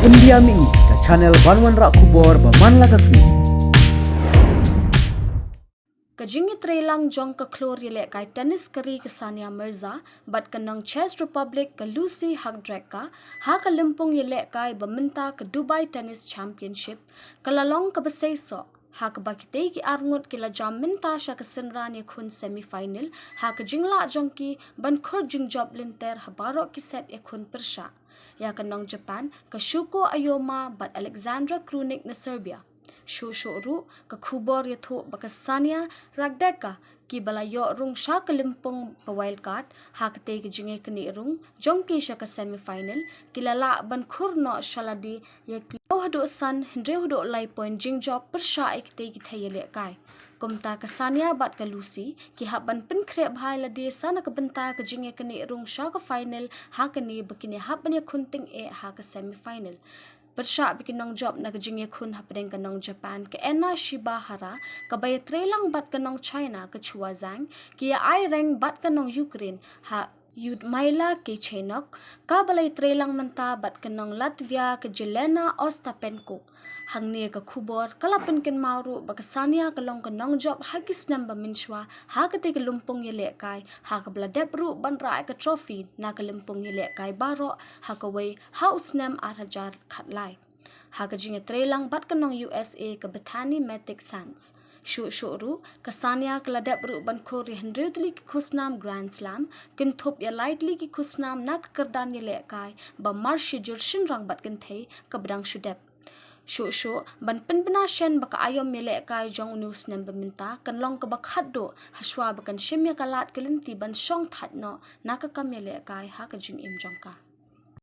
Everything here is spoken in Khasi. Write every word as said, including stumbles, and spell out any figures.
India Mini, ka channel ban wanrah khubor ba man la ka sngi. Ka jingïatreilang jong ka khlur ïalehkai tennis ka ri ka Sania Mirza bad ka nong Czech Republic ka Lucy Hrdlicka ha ka lympung ïalehkai ba mynta ka Dubai Tennis Championship ka la long kaba seisoh, ha kaba kitei ki arngut ki la jam mynta sha ka synran ïakhun semi final ha ka jinglah jong ki ban khur jingjop lynter ha baroh ki set ïakhun pyrshah ïa ka nong Japan ka Shuko Aoyama bad Aleksandra Krunic na Serbia. Shuh shuh ruh ka khubor ïathuh ba ka Sania Hrdlicka, kiba la ïoh rung sha ka lympung ka wild card ha katei ka jingïaknieh rung jong ki sha ka semi final, ki la lah ban khur noh sha lade ïa ki haduh san hynriew haduh lai point jingjop pyrshah ïa kitei ki thei ïalehkai. Kumta ka Sania bad ka Lucy ki hap ban pynkhreh bha ïa lade sa na ka bynta ka jingïaknieh rung sha ka final ha kane ba kin ïahap ban ïakhun tyngeh ha ka semi final. Pyrshah ba ki nongjop na ka jingïakhun hapdeng ka nong Japan ka Anna Shibahara kaba ïatreilang bad ka nong China ka Chua Zhang, ki ïa ai reng bad ka nong Ukraine ha Lyudmila Kechenok, kaba la ïatreilang mynta bad ka nong Latvia ka Jelena Ostapenko. Hangne ka khubor ka la pynkynmaw ruh ba ka Sania ka long ka nongjop ha ki snem ba mynshuwa ha katei ka lympung ïalehkai, ha kaba la dep ruh ban rah ïa ka trophy na ka lympung ïalehkai baroh ha kawei ha u snem ar hajar khatlai. Ha ka jingïatreilang bad ka nong U S A ka Bethanie Mattek-Sands. Shuh shuh ruh ka Sania ka la dep ruh ban khur ïa hynriew tylli ki khusnam Grand Slam, kynthup ïa lai tylli ki khusnam na ka kyrdan ïalehkai ba marshajur shynrang bad kynthei kaba dang shu dep. Shuh shuh ban pynbna shen ba ka aïom ïalehkai jong une u snem ba mynta kan long kaba khatduh hashwa ba kan shim ïa ka lad ka lynti ban shong thait noh na ka kam ïalehkai ha ka jingim jong ka.